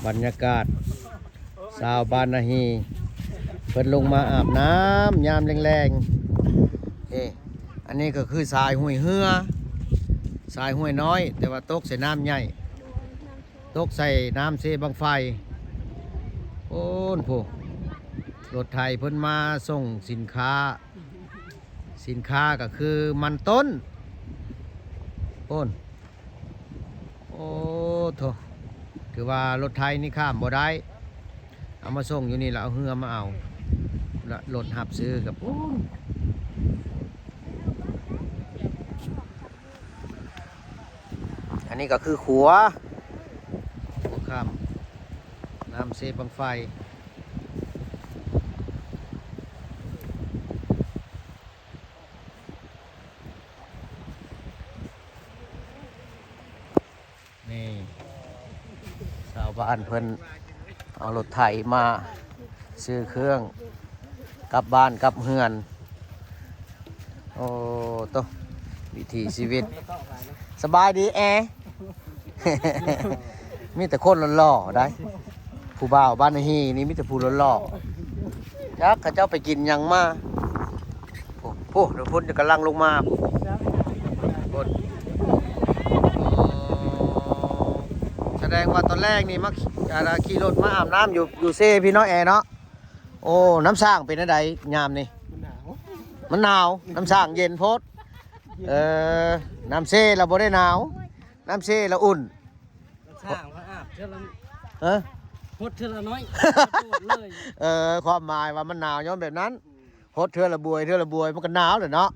ບັນຍາກາດຊາວບ້ານນາຮີ ເພິ່ນລົງມາອາບນ້ຳຍາມແລງໆ. ເອ ອັນນີ້ກໍຄືສາຍຫ້ວຍເຮືອ ສາຍຫ້ວຍນ້ອຍ ແຕ່ວ່າຕົກໃສ່ນ້ຳໃຫຍ່ ຕົກໃສ່ນ້ຳເຊບັ້ງໄຟ. ໂອ້ນ ຜູ້ ລົດໄຖເພິ່ນມາສົ່ງສິນຄ້າ ສິນຄ້າກໍຄືມັນຕົ້ນ ໂອ້ນ. ໂອ້ໂທ້ ຖືວ່າລົດໄຖນີ້ຂ້າມບໍ່ໄດ້ ເອົາມາສົ່ງຢູ່ນີ້ ແລ້ວເອົາເຮືອມາເອົາ ແລ້ວລົດຮັບຊື້ກັບ ໂອ້ ອັນນີ້ກໍຄືຂົວ ຂົວຂ້າມນ້ຳເຊບັ້ງໄຟ. ນີ້ ຊາວບ້ານເພິ່ນເອົາລົດໄຖມາຊື້ເຄື່ອງກັບບ້ານກັບເຮືອນ. ໂອ້ໂຕ ວິຖີຊີວິດ. ສະບາຍດີແອ. ມີແຕ່ຄົນຫຼໍ່ໆໄດ໋ ຜູ້ບ່າວບ້ານນາຮີນີ້ມີແຕ່ຜູ້ຫຼໍ່ໆ ຈັກເຂົາເຈົ້າໄປກິນຫຍັງມາ. ໂອ້ ໂອ້ ເດີ ຝົນກຳລັງລົງມາ ຝົນ. ອໍ ສະແດງວ່າຕອນແລງນີ້ມາ ອ່າ ຂີ່ລົດມາອາບນ້ຳຢູ່ ຢູ່ເຊພີ້ເນາະ ແອເນາະ. ໂອ້ ນ້ຳສ້າງເປັນແນວໃດຍາມນີ້? ມັນໜາວ ມັນໜາວ ນ້ຳສ້າງເຢັນໂພດ. ເອີ ນ້ຳເຊລະບໍ່ໄດ້ໜາວ ນ້ຳເຊລະອຸ່ນ. ສ້າງວ່າອາບເທື່ອລະ ຮະ ຫົດເທື່ອລະໜ້ອຍ ໂດດເລີຍ. ເອີ ຄວາມໝາຍວ່າມັນໜາວຍ້ອນແບບນັ້ນ ຫົດເທື່ອລະບວຍ ເທື່ອລະບວຍ ມັນກໍໜາວແຫຼະເນາະ.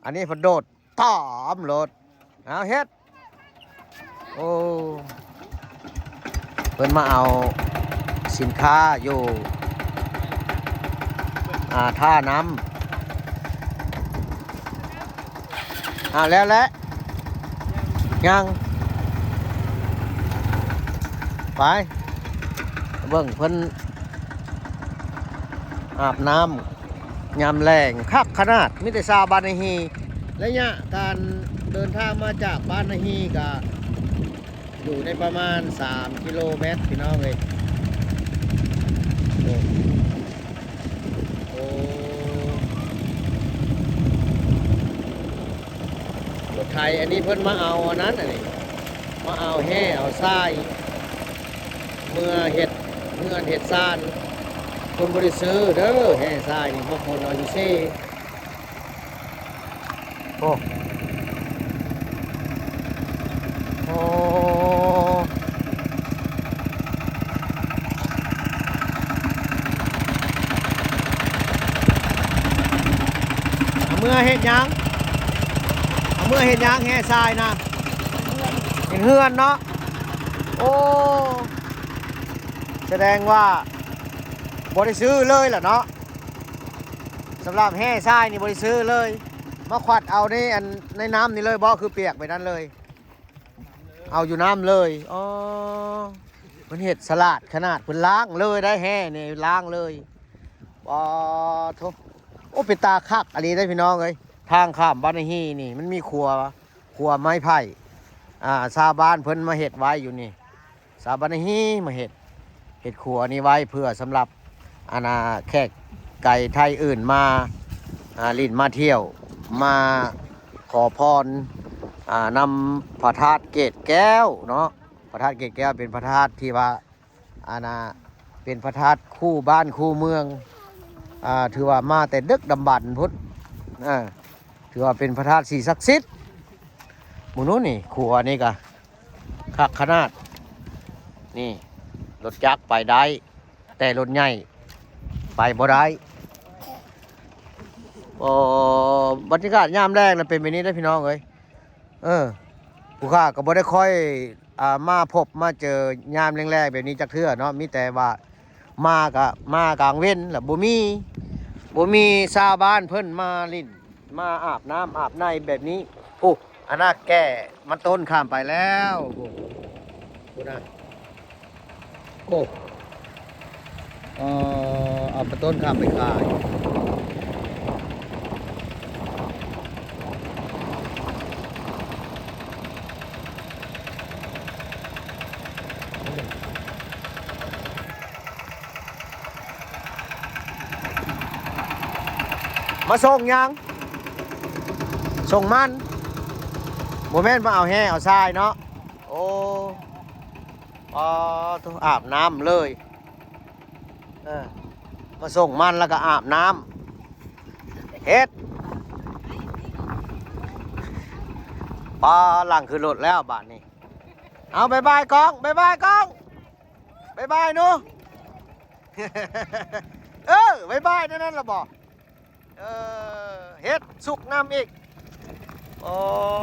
ອັນນີ້ເພິ່ນໂດດຕອມໂລດ ເອົາເຮັດ. ໂອ້ ເພິ່ນມາເອົາສິນຄ້າຢູ່ ອ່າ ທ່ານ້ຳ. ອ້າວ ແລ້ວແຫຼະ ຍັງ ໄປເບິ່ງເພິ່ນອາບນ້ຳຍາມແລງ ຄັກຂະໜາດ. ມີແຕ່ຊາວບ້ານນາຮີ ໄລຍະການເດີນທາງມາຈາກບ້ານນາຮີກະ ຢູ່ໃນປະມານສາມກິໂລແມັດ ພີ່ນ້ອງເອີຍ. ໂອ້ ໂອ້ ລົດໄຖອັນນີ້ເພິ່ນມາເອົາອັນນັ້ນ ອັນນີ້ ມາເອົາແຮ່ເອົາຊາຍ ເມືອເຮັດເຮືອນເຮັດຊານ. ເພິ່ນບໍ່ໄດ້ຊື້ເດີ ແຮ່ຊາຍນີ້ ມາຂົນເອົາຢູ່ເຊ. ໂອ້ ໂອ້ ເອົາເມືອເຮັດຫຍັງ? ເອົາເມືອເຮັດຫຍັງແຮ່ຊາຍນະ? ເຮັດເຮືອນເນາະ. ໂອ້ ສະແດງວ່າບໍ່ໄດ້ຊື້ເລີຍລະເນາະ. ສຳລັບແຮ່ຊາຍນີ້ບໍ່ໄດ້ຊື້ເລີຍ ມາຂວັດເອົາໃນອັນ ໃນນ້ຳນີ້ເລີຍບໍ ຄືປຽກໄປນັ້ນເລີຍ ເອົາຢູ່ນ້ຳເລີຍ. ອໍ ເພິ່ນເຮັດສະຫຼາດຂະໜາດ ເພິ່ນລ້າງເລີຍໄດ໋ ແຮ່ນີ້ລ້າງເລີຍ. ປາໂທ້ ໂອ້ ເປັນຕາຄັກອີ່ຫຼີເດ້ພີ່ນ້ອງເອີຍ. ທາງຂ້າມບ້ານນາຮີນີ້ມັນມີຂົວ ຂົວໄມ້ໄຜ່ ອ່າ ຊາວບ້ານເພິ່ນມາເຮັດໄວ້ຢູ່ນີ້ ຊາວບ້ານນາຮີມາເຮັດ ເຮັດຂົວນີ້ໄວ້ເພື່ອສຳລັບ ອັນນ່າ ແຂກໄກໄທອື່ນມາ ອ່າ ຫຼິ້ນມາທ່ຽວ ມາຂໍພອນ ອ່າ ນຳພະທາດເກດແກ້ວເນາະ. ພະທາດເກດແກ້ວເປັນພະທາດທີ່ວ່າ ອັນນ່າ ເປັນພະທາດຄູ່ບ້ານຄູ່ເມືອງ ອ່າ ຖືວ່າມາແຕ່ດຶກດຳບັນພຸ້ນ ເອີ ຖືວ່າເປັນພະທາດທີ່ສັກສິດ. ໝູ່ນູ້ນີ້ ຂົວນີ້ກະຄັກຂະໜາດ ນີ້ ລົດຈັກໄປໄດ້ ແຕ່ລົດໃຫຍ່ໄປບໍ່ໄດ້. ໂອ້ ບັນຍາກາດຍາມແລງນະເປັນແບບນີ້ເດ້ພີ່ນ້ອງເອີຍ. ເອີ ຜູ້ຂ້າກໍບໍ່ໄດ້ຄ່ອຍ ອ່າ ມາພົບມາເຈີຍາມແລງໆແບບນີ້ຈັກເທື່ອເນາະ ມີແຕ່ວ່າມາກະມາກາງເວັນລະ ບໍ່ມີ ບໍ່ມີຊາວບ້ານເພິ່ນມາຫຼິ້ນ ມາອາບນ້ຳອາບໃນແບບນີ້. ໂອ້ ອັນນ່າແກ່ມັນຕົ້ນຂ້າມໄປແລ້ວ ໂອ້ ພຸ້ນນະ. ໂອ້ ເອີ ເອົາປາຕົ້ນຂ້າມໄປຂາຍ. ມາສົ່ງຫຍັງ? ສົ່ງມັນ? ບໍ່ແມ່ນມາເອົາແຮ່ເອົາຊາຍເນາະ? ໂອ້ ອໍ ໂທ້ ອາບນ້ຳເລີຍ. ເອີ ມາສົ່ງມັນແລ້ວກໍອາບນ້ຳ ເຮັດ ປາ ຫຼັງຂຶ້ນລົດແລ້ວບາດນີ້. ເອົາ ບາຍບາຍກ້ອງ ບາຍບາຍກ້ອງ ບາຍບາຍໜູ. ເອີ ບາຍບາຍແນວນັ້ນລະບໍ? ເອີ ເຮັດສຸກນ້ຳອີກ. ອໍ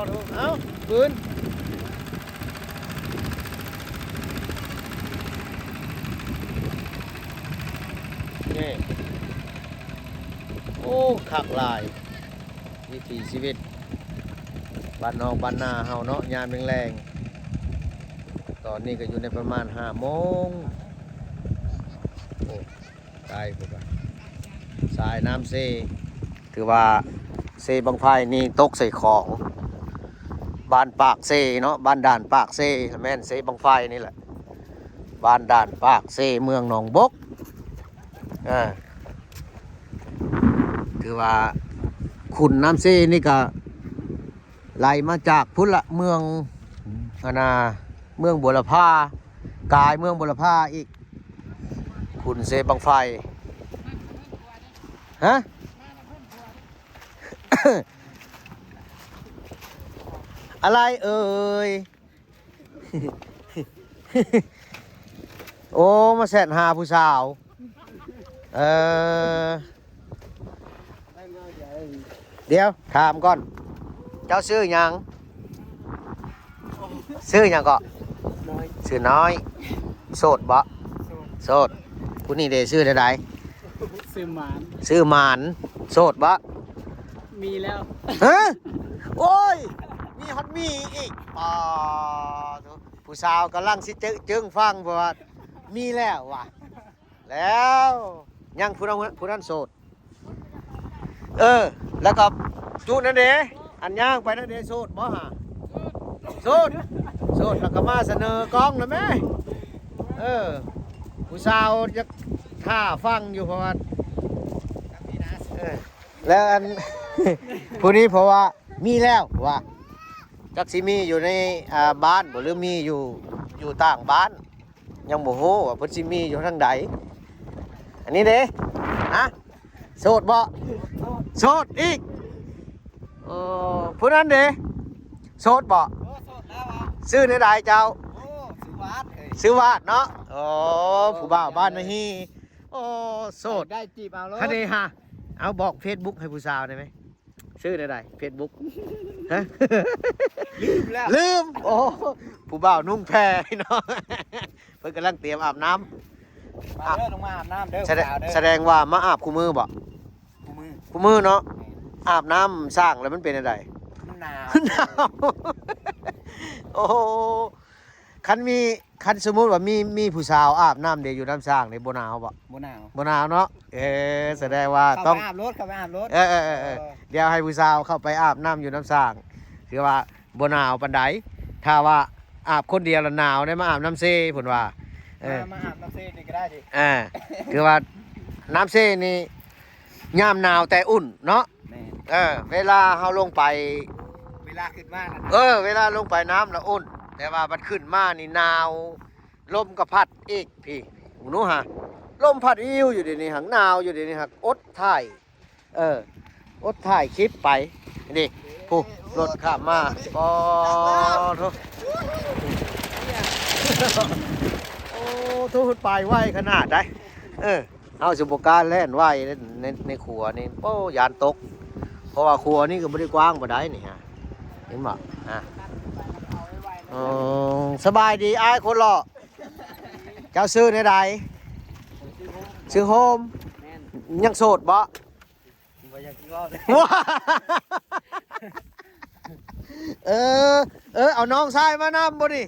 ເອົ້າ ບືນ ນີ້ ໂອ້ ຄັກຫຼາຍ ວິຖີຊີວິດບ້ານນອກບ້ານນາເຮົາເນາະ ຍາມແລງໆ. ຕອນນີ້ກໍຢູ່ໃນປະມານຫ້າໂມງ. ໂອ້ ໄກພຸ້ນວ່າ ສາຍນ້ຳເຊ ຖືວ່າເຊບັ້ງໄຟນີ້ຕົກໃສ່ຂອງ ບ້ານປາກເຊເນາະ ບ້ານດ່ານປາກເຊ ແມ່ນເຊບັ້ງໄຟນີ້ແຫຼະ ບ້ານດ່ານປາກເຊ ເມືອງໜອງບົກ. ເອີ ຖືວ່າຂຸນນ້ຳເຊນີ້ກະໄຫຼມາຈາກພຸ້ນລະ ເມືອງ ອັນນ່າ ເມືອງບົວລະພາ ກາຍເມືອງບົວລະພາອີກ. ຂຸນເຊບັ້ງໄຟ ຮະ? ອະໄລເອີຍ? ໂອ້ ມາແຊັດຫາຜູ້ສາວ. ເອີ ດຽວ ຖາມກ່ອນ ເຈົ້າຊື່ຫຍັງ? ຊື່ຫຍັງເກາະ? ນ້ອຍ ຊື່ນ້ອຍ. ໂສດບໍ່? ໂສດ ໂສດ. ຜູ້ນີ້ເດ ຊື່ແນວໃດ? ຊື່ໝານ ຊື່ໝານ. ໂສດບໍ່? ມີແລ້ວ ຮະ? ໂອ້ຍ ມີຮອດມີອີກ ປາໂທ້ ຜູ້ສາວກຳລັງຊິເຈິ້ງຟັງ ເພາະວ່າມີແລ້ວວ່າ ແລ້ວ ຍັງຜູ້ນັ້ນ ຜູ້ນັ້ນໂສດ. ເອີ ແລ້ວກໍຈຸນັ້ນເດ ອັນຍ່າງໄປນັ້ນເດ ໂສດບໍ່ຫາ? ໂສດ ໂສດ ແລ້ວກໍມາສະເໜີກ້ອງນະແມ້. ເອີ ຜູ້ສາວຢາກຖ້າຟັງຢູ່ ເພາະວ່າ ເອີ ແລ້ວອັນ ຜູ້ນີ້ເພາະວ່າມີແລ້ວວ່າ ຈັກຊິມີຢູ່ໃນ ອ່າ ບ້ານບໍ່ ຫຼືມີຢູ່ ຢູ່ຕ່າງບ້ານ ຍັງບໍ່ຮູ້ວ່າເພິ່ນຊິມີຢູ່ທາງໃດ. ອັນນີ້ເດ້ ຮະ? ໂສດບໍ່? ໂສດອີກ. ໂອ້ ຜູ້ນັ້ນເດ້ ໂສດບໍ່? ໂອ້ ໂສດແລ້ວຫວາ? ຊື່ແນວໃດເຈົ້າ? ໂອ້ ຊື່ຫວາດເອີຍ ຊື່ຫວາດເນາະ. ໂອ້ ຜູ້ບ່າວບ້ານນາຮີ. ໂອ້ ໂສດ ໄດ້ຈີບເອົາໂລດ. ຄັນນີ້ຫາ ເອົາ ບອກເຟສບຸກໃຫ້ຜູ້ສາວໄດ້ໄໝ? ຊື່ແນວໃດ ເຟສບຸກ? ຮະ? ລືມແລ້ວ ລືມ. ໂອ້ ຜູ້ບ່າວນຸ່ງແພພີ່ນ້ອງ ເພິ່ນກຳລັງຕຽມອາບນ້ຳ. ມາເດີ ລົງມາອາບນ້ຳເດີ ສະແດງ ສະແດງວ່າມາອາບຄູ່ມື້ບໍ? ຄູ່ມື້ ຄູ່ມື້ເນາະ. ອາບນ້ຳສ້າງແລ້ວມັນເປັນແນວໃດ? ມັນໜາວ ໜາວ. ໂອ້ໂຫ ຄັນມີ ຄັນສົມມຸດວ່າມີ ມີຜູ້ສາວອາບນ້ຳເດ ຢູ່ນ້ຳສ້າງນີ້ ບໍ່ໜາວບໍ່? ບໍ່ໜາວ ບໍ່ໜາວເນາະ. ເອີ ສະແດງວ່າຕ້ອງ ເຂົ້າໄປອາບໂລດ ເຂົ້າໄປອາບໂລດ. ເອີ ເອີ ເອີ ເອີ ເອີ ດຽວໃຫ້ຜູ້ສາວເຂົ້າໄປອາບນ້ຳຢູ່ນ້ຳສ້າງ ຖືວ່າບໍ່ໜາວປານໃດ. ຖ້າວ່າອາບຄົນດຽວລະໜາວເດ້ ມາອາບນ້ຳເຊເພິ່ນວ່າ. ເອີ ມາ ມາອາບນ້ຳເຊນີ້ກໍໄດ້ຕິ. ອ່າ ຄືວ່ານ້ຳເຊນີ້ ຍາມໜາວແຕ່ອຸ່ນເນາະ. ແມ່ນ ເອີ ເວລາເຮົາລົງໄປ ເວລາຂຶ້ນມານະ ເອີ ເວລາລົງໄປນ້ຳລະອຸ່ນ ແຕ່ວ່າບັດຂຶ້ນມານີ້ໜາວ ລົມກໍພັດອີກ. ພີ້ ໜູຫາ ລົມພັດອິ້ວຢູ່ດຽວນີ້ ຫາກໜາວຢູ່ດຽວນີ້ ຫາກອົດຖ່າຍ ເອີ ອົດຖ່າຍຄລິບໄປ. ນີ້ ຜູ້ ລົດຂ້າມມາ ອໍ ໂທ້ ໂອ້ ໂທ້ ໄປໄວຂະໜາດໃດ. ເອີ ເຮົາຊິບໍ່ກ້າແລ່ນໄວໃນ ໃນ ໃນຂົວນີ້ ໂອ້ ຢ້ານຕົກ ເພາະວ່າຂົວນີ້ກໍບໍ່ໄດ້ກວ້າງປານໃດນີ້ ເຫັນບໍ່? ອາ ເອີ ສະບາຍດີອ້າຍຄົນຫຼໍ່ ເຈົ້າຊື່ແນວໃດ? ຊື່ໂຮມ. ຍັງໂສດບໍ່? ບໍ່ຢາກຊິເວົ້າເລີຍ. ເອີ ເອີ ເອົານ້ອງຊາຍມານຳບໍ່ນີ້?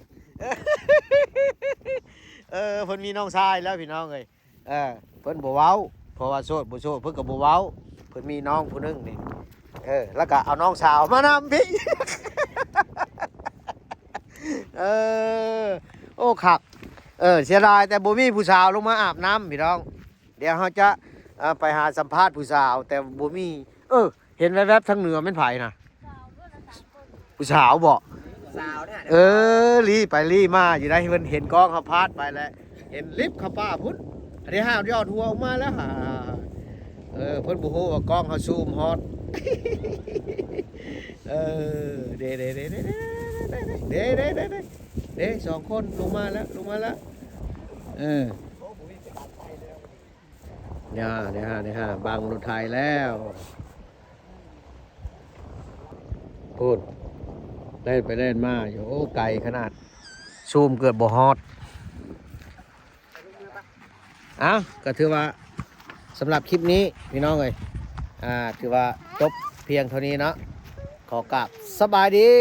ເອີ ເພິ່ນມີນ້ອງຊາຍແລ້ວພີ່ນ້ອງເອີຍ. ເອີ ເພິ່ນບໍ່ເວົ້າ ເພາະວ່າໂສດບໍ່ໂສດເພິ່ນກໍບໍ່ເວົ້າ ເພິ່ນມີນ້ອງຜູ້ໜຶ່ງນີ້. ເອີ ແລ້ວກໍເອົານ້ອງສາວມານຳພີ້. ເອີ ໂອ້ ຄັກ ເອີ ເສຍດາຍແຕ່ບໍ່ມີຜູ້ສາວລົງມາອາບນ້ຳພີ່ນ້ອງ. ດຽວເຮົາຈະ ເອີ ໄປຫາສຳພາດຜູ້ສາວ ແຕ່ບໍ່ມີ. ເອີ ເຫັນແວບໆທາງເໜືອແມ່ນໃຜນະ? ຜູ້ສາວບໍ? ສາວນະ. ເອີ ລີ້ໄປລີ້ມາຢູ່ໃດ໋ ເພິ່ນເຫັນກ້ອງເຮົາພາດໄປແລ້ວ ເຫັນລິບເຂົ້າປ່າພຸ້ນ. ອັນນີ້ຫາວຍອດຫົວອອກມາແລ້ວຫາ. ເອີ ເພິ່ນບໍ່ຮູ້ວ່າກ້ອງເຮົາຊູມຮອດ. ເອີ ເດ້ ເດ້ ເດ້ ເດ້ ສອງຄົນລົງມາແລ້ວ ລົງມາແລ້ວ. ເອີ ເດ້ ເດ້ ເດ້ ບັງລົດໄຖແລ້ວ. ພຸ້ນ ແລ່ນໄປແລ່ນມາຢູ່. ໂອ້ ໄກຂະໜາດ ຊູມເກືອບບໍ່ຮອດ. ເອົ້າ ກໍຖືວ່າສຳລັບຄລິບນີ້ພີ່ນ້ອງເອີຍ ອ່າ ຖືວ່າຈົບພຽງເທົ່ານີ້ເນາະ. ຂໍກາບສະບາຍດີ.